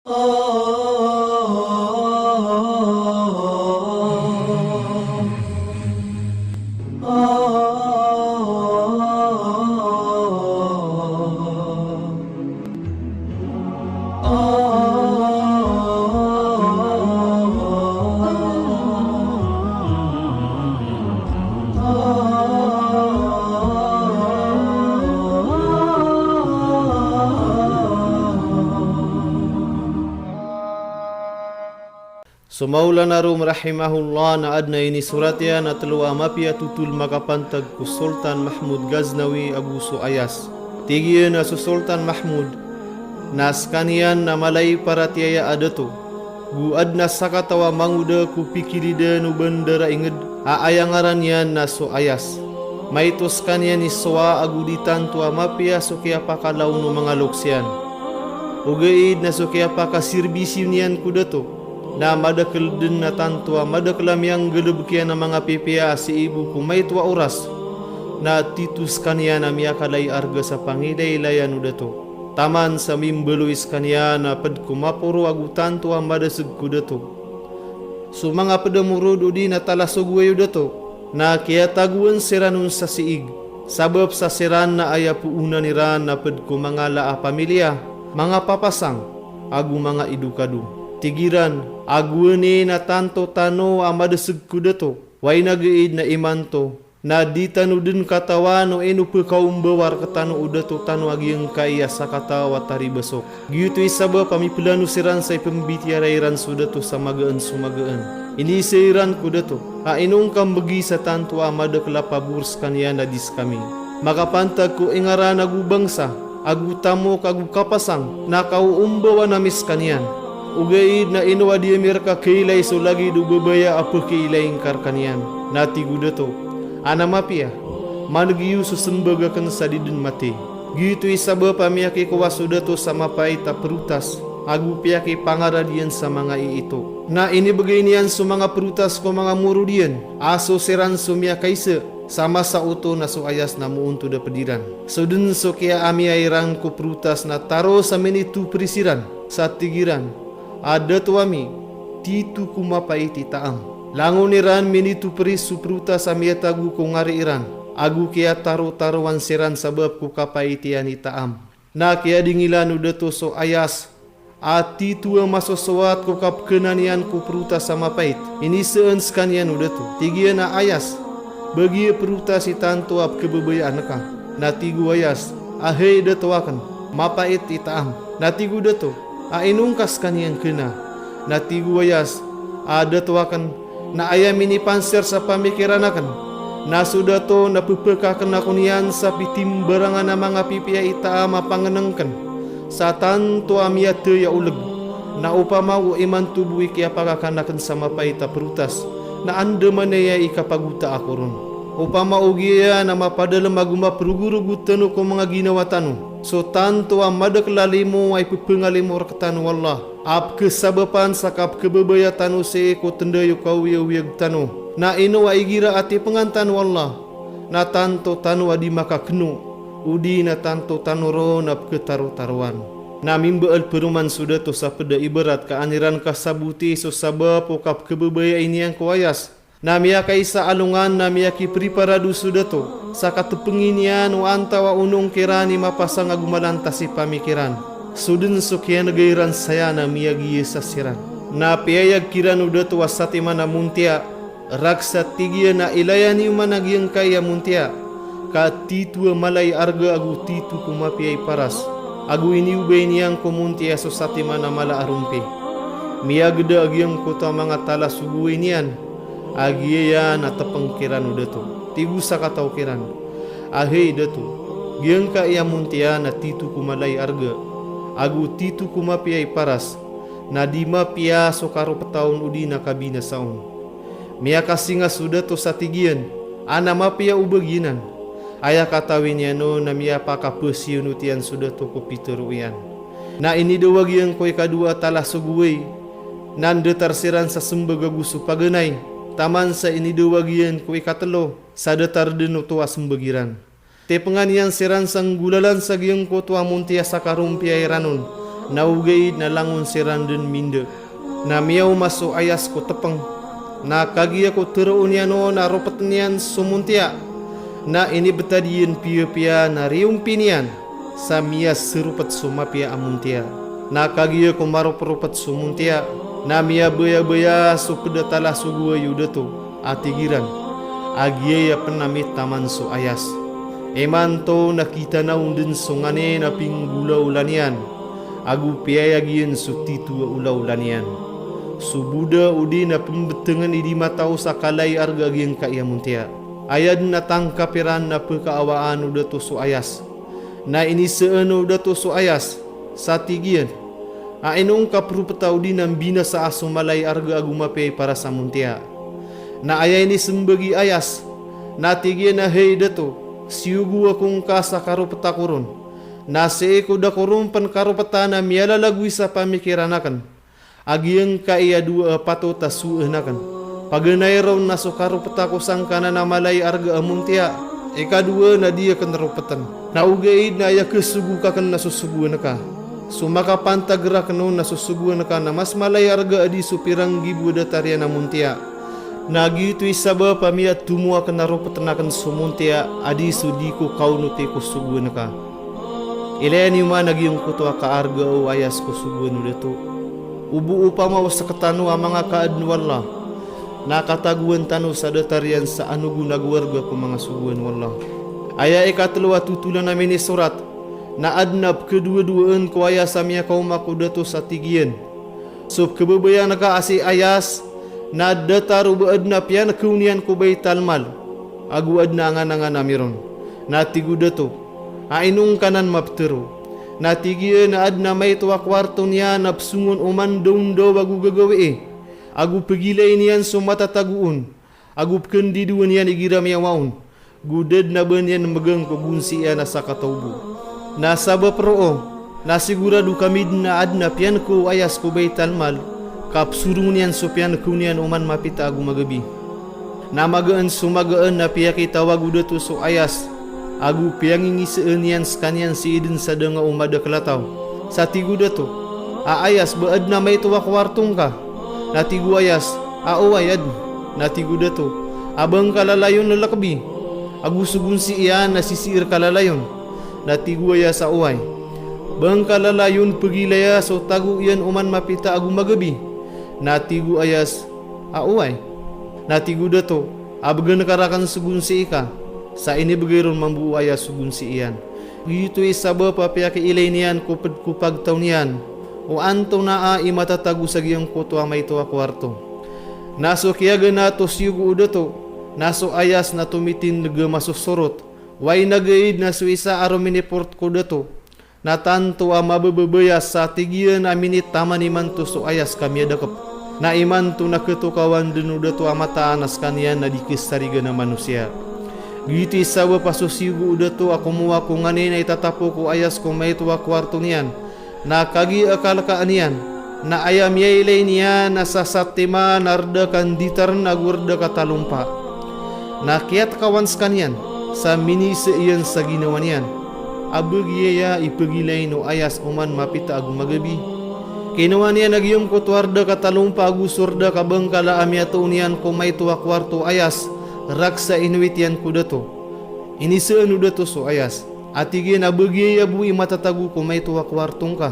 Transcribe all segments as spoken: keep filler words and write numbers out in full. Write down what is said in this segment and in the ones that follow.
So Maulana Rum rahimahullah na adn a inisorat iyan a tlo a mapiya a totol makapantag ko Sultan Mahmud Ghaznawi ago so Ayas. Tig iyan a so Sultan Mahmud na skaniyan na mala i paratiyaya a dato, go adn a sakataw a mangoda ko pikilidn o bandar a ingd a aya ngaran iyan na so Ayas. Maito skaniyan i sowa ago di tanto a mapiya so kiyapakalaon o manga loks iyan. Ogaid na so kiyapakasirbisyo niyan ko dato na madakl dn a tanto a madakl a miyanggalbk iyan a manga pipiya a sii bo ko maito a oras na tito skaniyan a miyakala i arga sa pangilailayan o dato. Taman sa mimbaloy skaniyan a pd ko maporo ago tanto a madasg ko dato so manga pd a morod odi na talasogoway o dato, na kiyatagoan siran on sa siig, sabap sa siran na aya poonan iran na pd ko manga la a pamilya, manga papasang, ago manga idokado. Tig iran a gowani na tanto tano a madasg ko dato, oway na gaid na imanto na di tano dn katawan o ino pkaombawa rktano o dato tano a giyangkai a sakataw a taribasok. Giyoto i sabap a miplano siran sa ipmbitiyarai ran so dato sa magaan so magaan. Iniiza iran ko dato a ino ngka mbgi sa tanto a madakl a pabor skaniyan a di skami. Makapantag ko ingaran ago bangsa, ago tamok ago kapasang na kaoombawan ami skaniyan. Ogaid na ino a di ami rka kailay so lagid o babaya a pkailay ngka rkaniyan. Na tig o dato a na mapiya, maneg iyo so smbag akn sa di dn mati. Giyoto i sabap a miyakikowa so dato sa mapait a protas ago piyakipangarad iyan sa manga iito. Na inibgay niyan so manga protas ko manga morod iyan a so siran so miyakaiza. Sa masa oto na so Ayas na moontod a pd iran. So dn so kiyaamiyai ran ko protas na taro sa minitopri siran sa tig iran a dato ami, tito ko mapait i taam. Langon iran minitopri so protas a miyatago ko ngari iran ago kiyatarotarowan siran sabap ko kapait iyan i taam. Na kiyadingilan o dato so Ayas a tito a masosowat ko kapkhanan iyan ko protas a mapait. Inizaan skaniyan o dato, tig iyan a Ayas, bagi a protas i tanto a pkhababayaan ka. Na tig o Ayas a hay dato akn, mapait i taam. Na tig o dato a ino ngka skaniyan khana. Na tig o Ayas a dato akn, na aya minipansir sa pamikiran akn na so dato na pphakakn ako niyan sa pitimbarangan a manga pipiya i taam a pangnngkn sa tanto a miyathay a oleg. Na opama o imanto bo i kiyapakakan akn sa mapait a protas na andamanaya i kapagota ako ron. Opama o giyaya na mapadalm ago maprogorogod tano ko manga ginawa tano so tanto a madakl a limo a ipphphangalimo rktano o Allah a pkhasabapan sa kapkhababaya tano sii ko tnday o kaoyagoyag tano. Na ino a igira a tipngan tano o Allah na tanto tano a di makakno odi na tanto tano ron a pkhatarotarowan. Na mimbaal paroman so dato sa pd a ibarat ka an iran kasaboti so sabap o kapkhababayai niyan ko Ayas. Na miyakaisa a alongan na miyakipriparado so dato sa katpngi niyan o antaw a onong kiran i mapasang ago malantas i pamikiran. So dn so kiyanegay ran saya na miyagiya sa siran. Na piyayag kiran o dato a satiman a montiya, raksa tig iyan a ilaya niyo man a giyangkai a montiya ka tito a mala i arga ago tito ko mapiya i paras. Ago iniyobay niyan ko montiya so satiman a mala a rompi. Miyagda a giyangkoto a manga talasogoway niyan a giyaya na tpng kiran o dato. Tig o sakataw kiran a hay dato, giyangkai a montiya na tito ko mala i arga ago tito ko mapiya i paras, na di mapiya so karopta on odi na kabinasa on. Miyakasinga so dato sa tig iyan a na mapiya o ba giyanan. Aya katawi niyan on na miyapakapasiyonot iyan so dato ko pitharo iyan. Na inidawag iyan ko ikadowa a talasogoway, na ndatar siran sa smbag ago so paganay, taman sa inidawag iyan ko ikatlo sa datar dn oto a smbag iran. Tipngan iyan siran sa nggolalan sa giyangkoto a montiya sa karompiya iran on Na ogaid na langon siran dn minda. Na miyaoma so Ayas ko tpng. Na kagiya ko tharoon iyan on a roptn iyan so Montiya. Na inibtad iyan piyapiya na riyompin iyan sa miyasaropt so mapiya a Montiya. Na kagiya ko maropropt so Montiya, na miyabayabaya so pd a tala so goway o dato a tig iran a giyaya pn a mitaman so Ayas. Imanto na kitana on dn so nganin a pinggolawla niyan ago piyayag iyan so tito a olawla niyan. So boda odi na pmbtngn i di mataw sa kala i arga a giyangkai a Montiya. Aya dn a tangkap iran na pkaawaan o dato so Ayas. Na inisaan o dato so Ayas sa tig iyan a ino ngka propta odi na mbinasa a so mala i arga ago mapiya i para sa Montiya. Na aya inismbag i Ayas na tig iyan a hay dato, siyogo ako ngka sa karopta ko ron. Na sii ko da ko ron pn karopta na miyalalagoy sa pamikiran akn a giyangkai a dowa a patot a sowaan akn. Paganay ron na so karopta ko sangkanan a mala i arga a Montiya. Ikadowa na di akn roptn. Na ogaid na aya khasogok akn na so sogoan ka. So makapantag rakn on na so sogoan ka na mas mala i arga a di so piranggibo a datar iyan a Montiya. Na giyoto i sabap a miyatomo akn a roptn akn so Montiya a di so di ko kaonoti ko sogoan ka. Ilaya niyo man a giyangkoto a kaarga o Ayas ko sogoan o dato. O bo opama o sktano a manga kaadn o Allah, na katagoan tano sa datar iyan sa anogon ago arga ko manga sogoan o Allah. Aya ikatlo a totolan a minisorat, na adn a pkhadowadowaan ko Ayas a miyakaoma ko dato sa tig iyan. So pkhababayaan ka a si Ayas na datar o ba adn a piyankaw niyan ko Baital Mal ago adn a anganangan ami ron. Na tig o dato a ino ngka nan maptharo. Na tig iyan a adn a maito a kowarto niyan a psongon oman daondaw ago gagawii ago pgilayn iyan so matatago on ago pkhandidowan iyan igira miyaoma on. Go da dn a ba niyan mgang ko gonsi iyan a sakataw bo. Na sabap roo na sigorado kami dn a adn a piyankaw o Ayas ko Baital Mal ka psorongon iyan so piyankaw niyan oman mapita ago magabi. Na magaan so magaan na piyakitawag o dato so Ayas ago piyangingisaan iyan skaniyan sii dn sa da nga o madakl a taw. Sa tig o dato a Ayas, ba adn a maito a kowarto ngka? Na tig o Ayas a oway, adn. Na tig o dato a ba ngka lalayon lalakbi ago so gonsi iyan na sisii rka lalayon? Na tig o Ayas a oway. Ba ngka lalayon pgilaya so tago iyan oman mapita ago magabi? Na tig o Ayas a oway. Na tig o dato a bgan ka rakn so gonsi ka. Sa inibgay ron mambo o Ayas so gonsi iyan. Giyoto i sabap a piyakiilay niyan ko pd ko pagtaw niyan o antonaa i matatago sa giyangkoto a maito a kowarto. Na so kiyaganat o siyogo o dato na so Ayas na tomitindg a masosorot. Way na gaid na so isa a rominiport ko dato na tanto a mabababaya sa tig iyan a minitaman imanto so Ayas ka miyadakp. Na imanto na khatokawan dn o dato a mataan a skaniyan na di khasarigan a manosiya. Giyoto i sabap a so siyogo o dato a komowa ko nganin a itatapo ko Ayas ko maito a kowarto niyan. Na kagiya a kalkaan iyan na aya miyailay niyan na sa satiman a rda ka nditarn ago rda ka talompa. Na kiyatkawan skaniyan sa minisa iyan sa ginawa niyan a ba giyaya i pgilayn o Ayas oman mapita ago magabi. Kinowa niyan a giyangkoto a rda ka talompa ago so rda ka bangkala a miyatoon iyan ko maito a kowarto o Ayas, raksa inowit iyan ko dato. Inisaan o dato so Ayas a tig iyan a ba giyaya bo i matatago ko maito a kowarto ngka?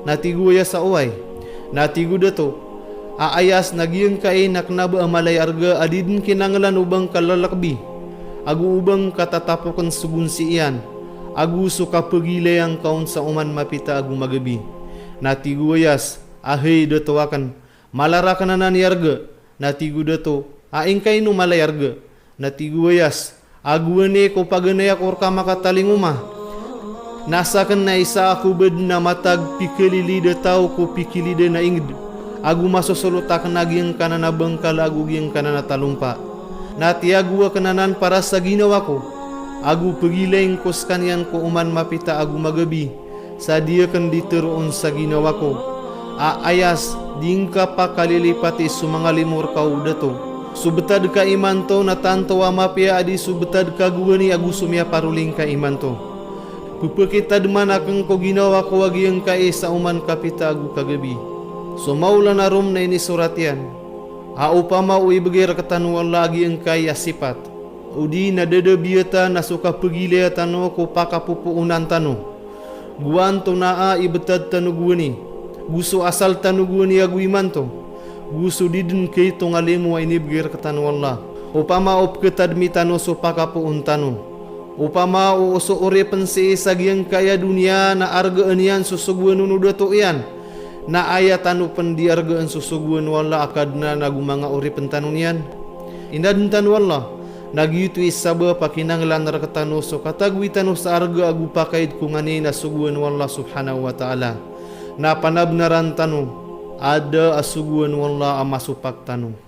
Na tig o Ayas a oway. Na tig o dato a Ayas, na giyangkai na kna ba a mala i arga a di dn kinanglan o ba ngka lalakbi ago o ba ngka tatapokn so gonsi iyan ago so kapagilaya ngka on sa oman mapita ago magabi. Na tig o Ayas a hay dato akn, mala rakn anan i arga. Na tig o dato a ingkaino mala i arga? Na tig o Ayas a gowani ko paganay ako rka makatalingoma. Na sakn na isa ako ba dn a matag pikalilid a taw ko pikilidan a ingd ago masosolot akn a giyangkanan a bangkala ago giyangkanan a talompa. Na tiyago akn anan para sa ginawa ko ago pgilayn ko skaniyan ko oman mapita ago magabi. Sa di akn di tharoon sa ginawa ko a Ayas, di ngka pakalilipati so manga limo rka o dato. So btad ka imanto na tanto a mapiya a di so btad ka gowani ago so miyaparoli ngka imanto. Pepekitadman aken ko ginawa ko a giyangkai sa oman kapita ago kagabi. So maolan a rom na inisorat iyan a opama o ibegay rektano o Allah a giyangkai a sipat, odi na da da biyata na so kapegilaya tano ko pakapopoonan tano. Go antonaa i betad tano gowani, go so asal tano gowani ago imanto, go so di den kaitong a limo a inibegay rektano o Allah. Opama o peketadmi tano so pakapoon tano. Opama o so oripen sii sa giyangkai a doniya na argaan iyan so sogoan o dato iyan, na aya tano pen di argaan so sogoan o Allah a Kadnan ago manga oripen tano niyan. Inadn tano o Allah, na giyoto i sabap a kinanglan rektano so katagowi tano sa arga ago pakaid ko nganin a sogoan o Allah subhanahu wa ta'ala. Na panabenaran tano a da a sogoan o Allah a masopak tano.